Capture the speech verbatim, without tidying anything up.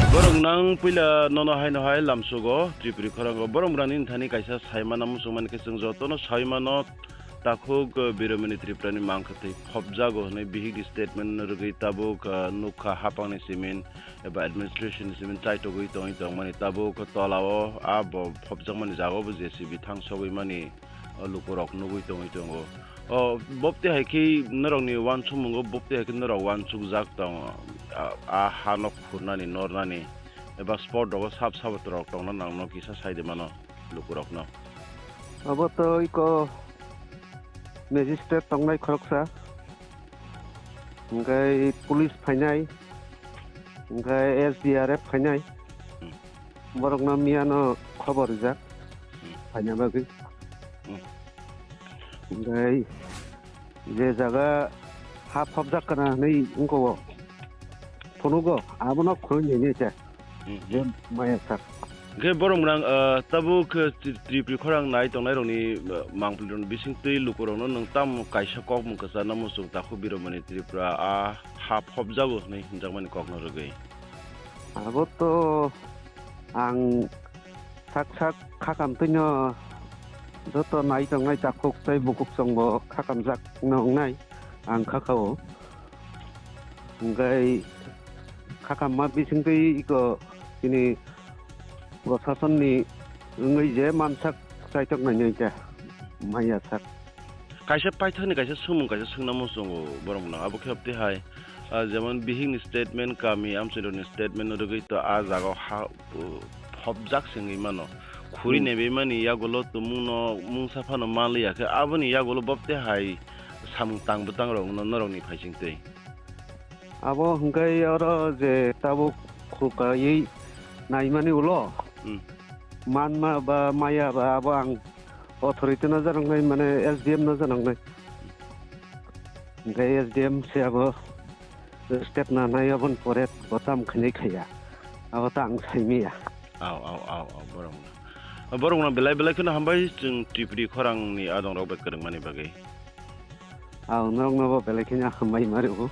Borok nang puila nono haino hai lamsugo Tripuri khorango. Borok rani thani kaisa saimana muchungmani khe chwng jotono saimano takhuk, eh, Biromani Tripurani mangkwthwi phobjago hwnwi bihikni statement rwgwi tabuk, eh, nukha hapangni simin eba administration ni simin chaitogwi tongwi tongmani tabuk tolao a bo phobjakmani jagao bo J C B thangsogwi mani, o lukurok nugwi tongwi tongo. O, bopte hai khe norokni uansukmungo, bopte hai khe norok uansukjak tong, a, a hano khurnani, nornani, eba spot rogo sap sabotrok tongna nangno kisa sai de mano lukurokno. Abo to iko magistrate tongnai khoroksa, hwnkhe police phainai, hwnkhe S D R F phainai. Hmm. Borokno miyano khobor rijak, hmm, phaina bagwi. Hmm. Hwnkhe je jaga ha phobjak kana hwnwi wngkho, phunugo, abono khurui nini khe. Hmm. Je maya sak. Hwnkhe borok mwnang, ah, tabuk, ah, Tri-, Tripuri khorang nai tongnai rokni, ah, mangpili rokni bisingtwi lukurokno nwng tamo kaisa kokmung kwcharna muchung takhuk Biromani Tripura a ha phobjago hwnwi hwnjakmani kokno rwgwi? Abo to ang sak sak khakam twino joto nai tongnai takhuk tei bukhuk chwngbo khakamjak no wngnai ang khakao. Hwnkhe khakamma bisingtwi iko chini prosasonni wngwi je mansak chaitok nainai khe maya sak. Kaisa paithakni kaisa swngmung kaisa swngna muchungo borok mwnang abo khe tei hai, ah, jemon bihikni statement, kami amchairokni statement rwgwi to a jagao ha, uh, phobjak se wngwi mano. Khuri, hmm, nebaimani yagulo tumungno mungsa phano manliya khe aboni yagulo bopte hai samung tang bwtang rok wngno norokni phaisingtwi. Abo hwnkhe oro je tabuk khukaiwi naimani ulo, hmm, manma ba maya ba abo ang authority no janoknai, mane S D M no janoknai. Hwnkhe S D M se abo step nanai aboni pore bo tam khainai khaiya. Abo ta ang saimaya. Au, au, au, au, borok no. Borok no belai belai kheno hambai chwng Tripuri khorang ni adong rok bai kwrwngmani bagwi. Au, norok no bo belai kheno hambai ma rwo.